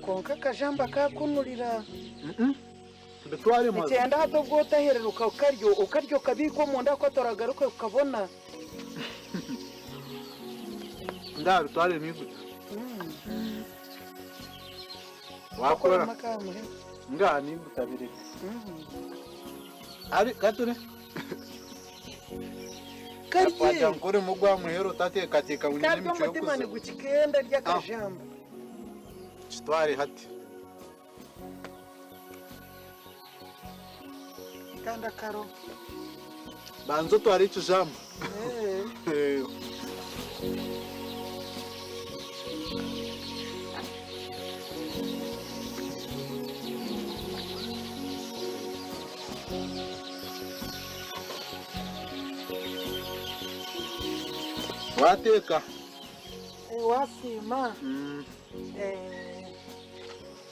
Kwonka akajamba kakunurira. Bitware mazi. Nikyenda hati obwo otahereruka okarya okarya okabiika omunda ahakuba toragaruka kukabona. Ndabitware niguta. Wakora. Ngaha niguta bireke. Ari kature. Karye. Wagira ngu orimu gwa muheru otateekateeka ngu nyine Karye emicwe omutima y'okuza. nigukikenda rya akajamba. Kitware hati. Kandi akaro. Banza otware ekijamba. Eh. Wateeka. Wasiima.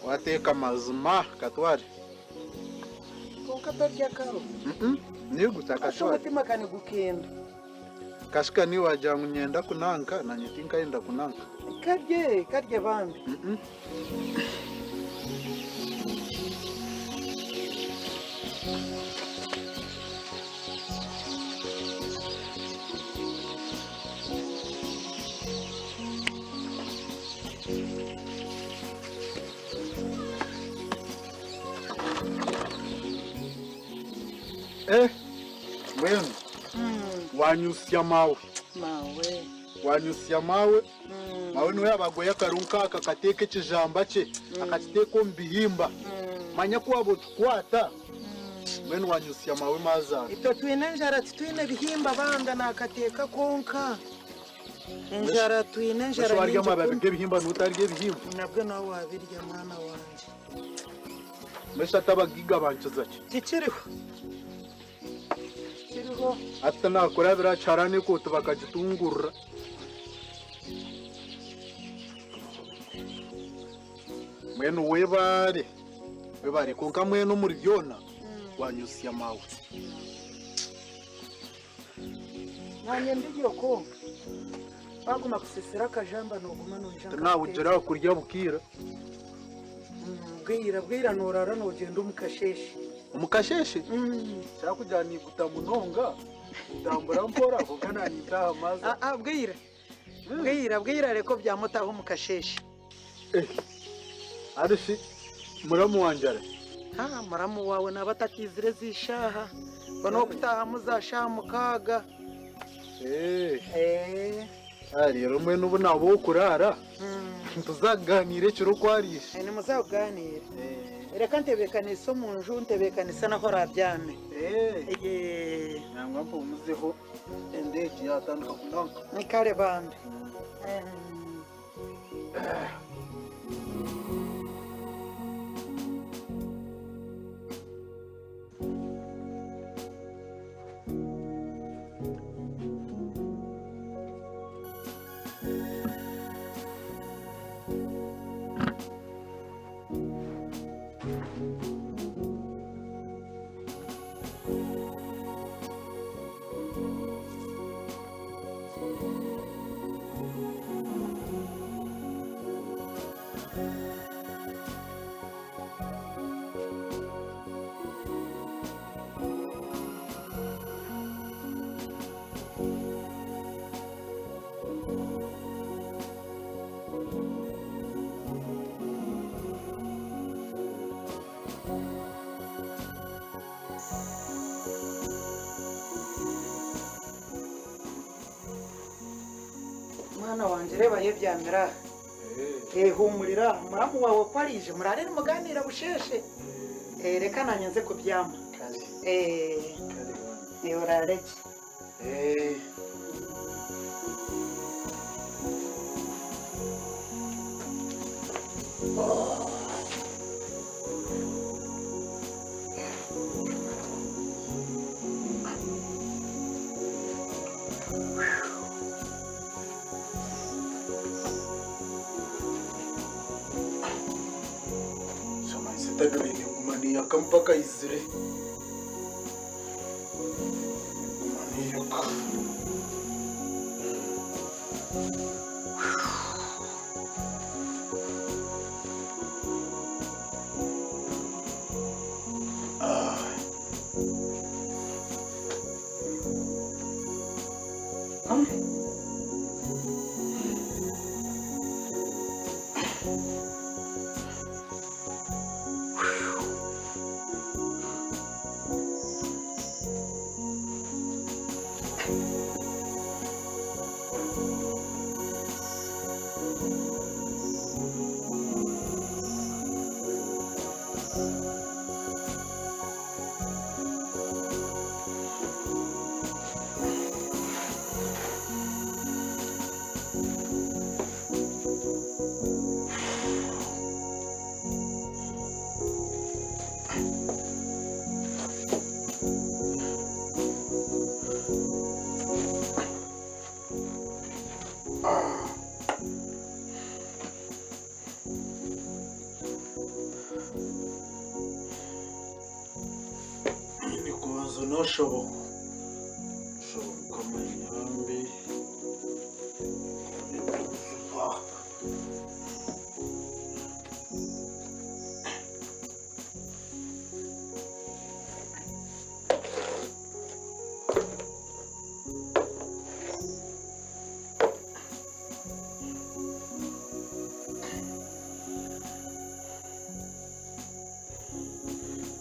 Wateeka mazima katware. Kwonka torya karo. Niguta Kasha katware. omutima ka nigukenda. Kashika niiwe wagira ngu niinyenda kunanka nanye tinkayenda kunanka. Karye karye bambi. Eh, mbwenu wanyusya mawe. Mawe. Wanyusya mawe. Mawe niwe yabagoye akarungu aka akateeka ekijamba kye akakiteeka omu bihimba. Manya ku waba okikwata mbwenu wanyusya mawe mazaara. Itwe twine enjara titwine bihimba banga nakateeka konka. Enjara twine enjara Mbwenu warya nyingi amababi kunu. g'ebihimba n'otarya ebihimba. Nabwe nawe wabirya mwana wangye. Mbwenu shi hati abagaiga bankiza ki? Tikiriho. Tikiriho. Hati nakurabira aha kiharani ekooti bakagitungurura. Mbwenu webare, webare kwonka mbwenu omuri byona wanyusya mawe. Nanye ndi okwo. Waguma kusisira akajamba noguma noija nka Tinahugira aha kurya bukiira. Bwira bwira norara nogyenda omu kasheshe. Omu kasheshe? Kyakugira niguta munonga ntambura mpora kwonka nanye ntaaha maaza. Aa bwira bwira bwira reka obyame otaahe omu kasheshe. Eh, ari shi muramu wangye ari? Haa muramu waawe naaba atakiizire ezi shaaha. Mbwenu n'okutaahamu za shaaha mukaaga. Eh. Eh. Ah, reero mbwenu obu naaba ow'okuraara tuza kugaaniira ekiro ku ariije. Eh, nimuza kugaaniira. Reka ntebeekanise omu nju, ntebeekanise n'ahu oraabyame. Eh. Eh. Nangwa mpumuzeho endeegi yaatandika kunanka. Kare bambi. Eh. Mwana wangye reeba yebyamire aha. Eh, huumurira aha. Muramu waawe ku araije muraare nimugaaniira busheeshe. Eh, reka naanye nze kubyama. Eh, eh, oraare gye. Eh. Neguma neyaka mpaka aizire. Neguma neyaka. Noshaba shaba Mukama anyambe.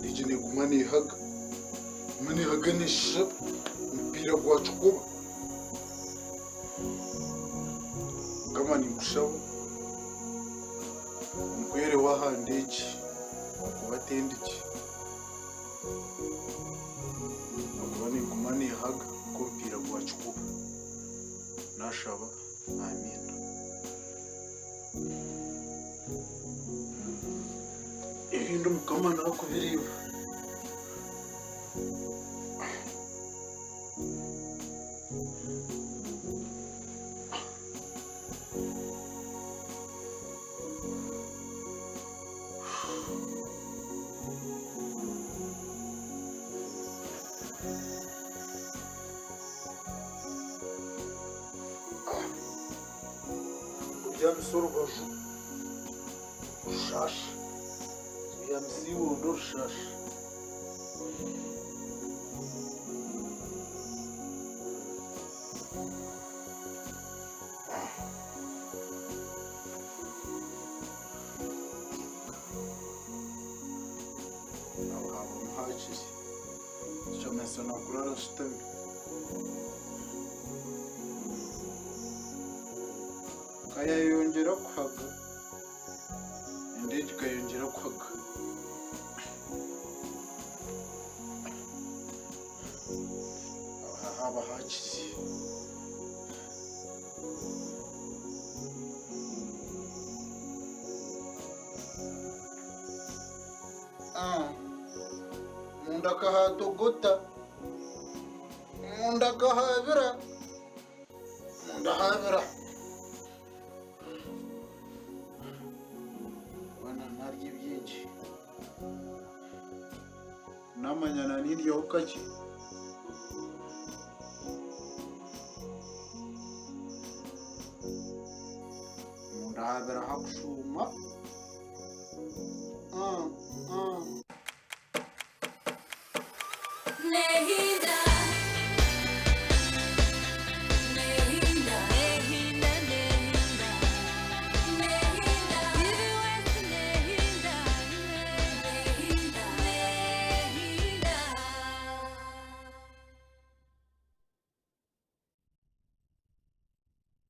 Egi neguma nehaga, eguma nehaga neshisha omupiira gwa kikoba. Mukama ninkushaba ompwereho aha ndegi ahakuba tendigi ahakuba neguma nehaga nk'omupiira gwa kikoba. Nashaba. Amiina. Ebindi Mukama nakubireeba. Obyamisa orubaju rushasha, obyamisa eibondo rushasha. Aho habamu hakiri. Ekyomeso nakurara ashutami. Kayayongyera kuhaga, endeegi kayongyera kuhaga. Aha haba hakiri. Munda kahatogota, munda kahabira, munda habira. Bana narya ebyingi. Namanya na nindyaho kakye. Munda habira hakushuuma.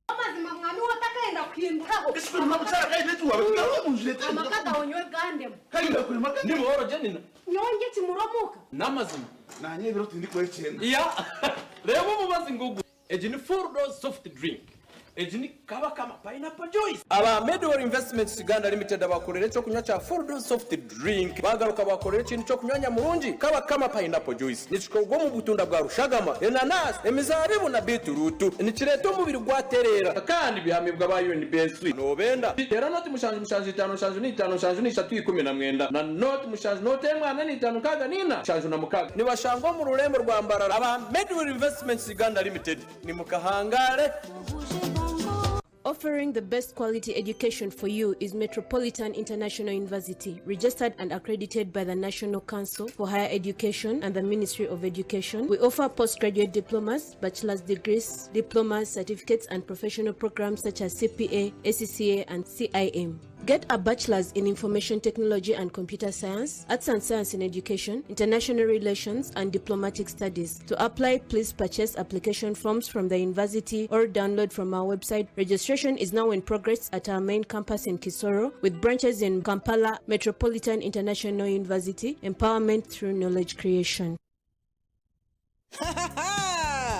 Amazima mwami we otakenda kuhinduraho amaka gawe nyowe gandemu. Ndi muhoro Jenina. Nyowe ndya ekimuri omuka. N'amazima. Nanye ebiro tindikwekyenda. Ya reeba omubazi ngugu. Egi ni full dose soft drink. Egi ni Kabakama pineapple juice. Aba Medwell Investments Uganda Limited abakorera ekyokunywa kya Full Dose Soft Drink bagaruka bakorera ekindi kyokunywa nyamurungi Kabakama Pineapple Juice. Nikikorwa omu butunda bwa rushagama, enanasi, emizaabibu na biituruutu. Nikireeta omubiri gwatereera kandi bihamibwa aba UNBS. Noobenda? Teera nooti mushanju mushanju itaano nshanju n'eitaano nshanju n'eishatu ikumi na mwenda na nooti mushanju nooti emwe ana n'eitaano nkaaga n'eina nshanju na mukaaga. Nibashangwa omu rurembo rwa Mbarara. Aba Medwill Investments Uganda Limited nimukahangaare. Offering the best quality education for you is Metropolitan International University, registered and accredited by the National Council for Higher Education and the Ministry of Education. We offer postgraduate diplomas, bachelor's degrees, diplomas, certificates, and professional programs such as CPA, ACCA, and CIM. Get a bachelor's in information technology and computer science, arts and science in education, international relations, and diplomatic studies. To apply, please purchase application forms from the university or download from our website. Registration is now in progress at our main campus in Kisoro, with branches in Kampala Metropolitan International University, empowerment through knowledge creation.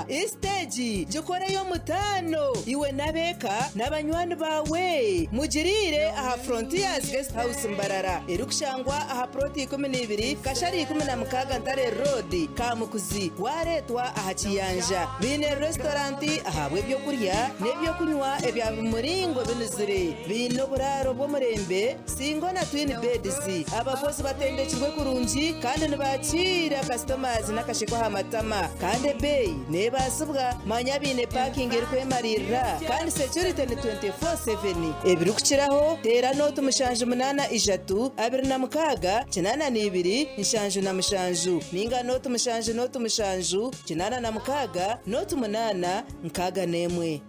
Easter egi gikore ey'omutaano iwe n'ab'eka n'abanywani baawe. Mugiriire aha Frontiers Guest House Mbarara erikushangwa aha puroti 12 Kashari 16 Ntare Road, Kamukuzi, waareetwa aha Kiyanja. Baine restaurant ahabw'ebyokurya n'ebyokunywa ebya buri muringo binuzire. Baine oburaaro bw'omurembe, single na twin beds. Abakozi batendekirwe kurungi kandi nibakiira customers n'akasheko aha matama. Kandi ebeeyi neebaasibwa. Manya baine parking erikwemariirira kandi security ni 24/7. Ebirikukiraho, teera nooti 7 8 26 82 77 ninga nooti 7 nooti 7 86 nooti 8 61.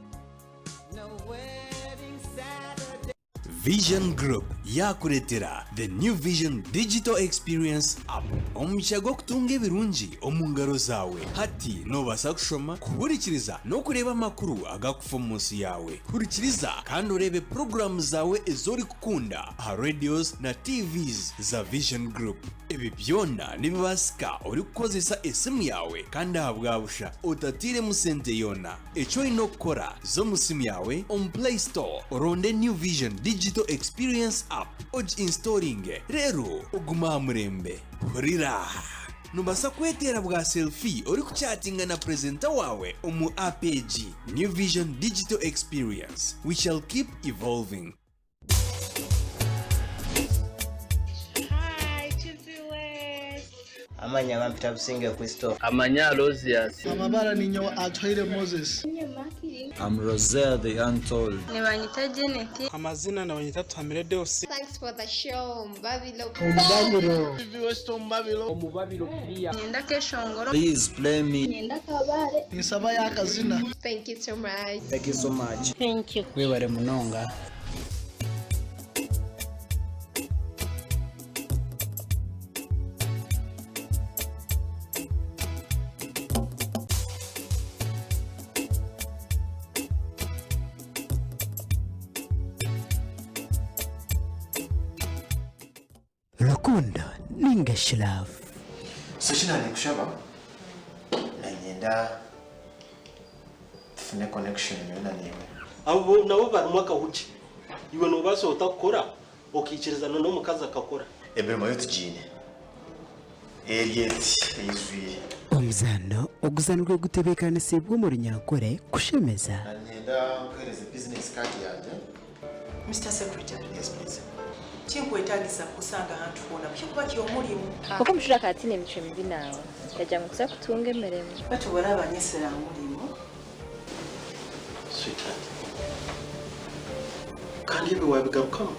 Vision Group yaakureetera The New Vision Digital Experience App, omugisha gw'okutunga ebirungi omu ngaro zaawe. Hati noobaasa kushoma, kuhurikiriza n'okureeba amakuru agakufa omu nsi yaawe. Hurikiriza kandi oreebe puroguraamu zaawe ezi orikukunda aha radios na TVs za Vision Group. Ebi byona nibibaasika orikukozesa esimu yaawe kandi ahabwa busha otatairemu sente yoona. Eki oine okukora, za omu simu yaawe omu Play Store oronde New Vision Digital Experience App ogi installinge reero ogume aha murembe. Hurira! Noobaasa kweteera bwa selfie orikuchatinga na purezenta waawe omu app egi. New Vision Digital Experience, we shall keep evolving. Amanya bampita Businge Christopher. Amanya Aloysius. Amabara ninyowe Atuhaire Moses. I'm Roselle the Untold. Nibanyita Janet. Amazina nibanyita Tuhamire Deus. Thanks for the show, Mubabilo. Omubabiro. TV West Omubabiro. Omubabiro clear. Nyenda Keshongoro. Please play me. Nyenda Kabare. Nisaba y'akazina. Thank you so much. Thank you so much. Thank you. Webare munonga. Rukundo ninga shi love. So eki naanikushaba, nanyenda tufune connection nyowe na naiwe. Abo nabo barimu akahugye. Iwe noobaasa ota kukora okaikirizana n'omukazi akakora? Emirimo yo tugiine. Eri eti eijwire. Omuzaano oguzanirwe gutebeekanisiibwe omu Runyankore kushemeza. Nanyenda nkuheereze business card yangye. Mister Secretary. Yes please. Tinkwetagisa kukusanga ahantu hoona kuhikuba ky'omulimu. Kwonka omushija akaba ataine micwe mibi naawe, yagira ngu kuza kutunga emirimo. Batu bw'oraba nyesera aha murimo. Sweetheart, kandi ebyo waabigarukamu?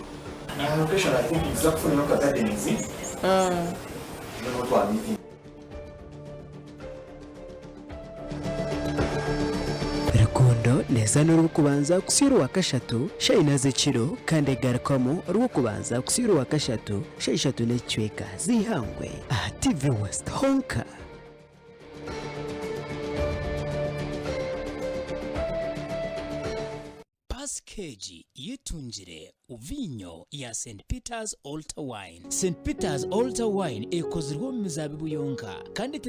Na location I think nituza kufunayo ka gardens. Noneho twa meeting. Rukundo neeza n'orw'okubanza kutsya orwakashatu shaaha ina z'ekiro kandi egarukamu orw'okubanza kutsya orwakashatu shaaha ishatu n'ekicweka z'eihangwe aha TV West honka. Pasika egi yetungire viinyo ya St Peter's Altar Wine. St Peter's Altar Wine ekozirwe omu mizaabibu yonka kandi.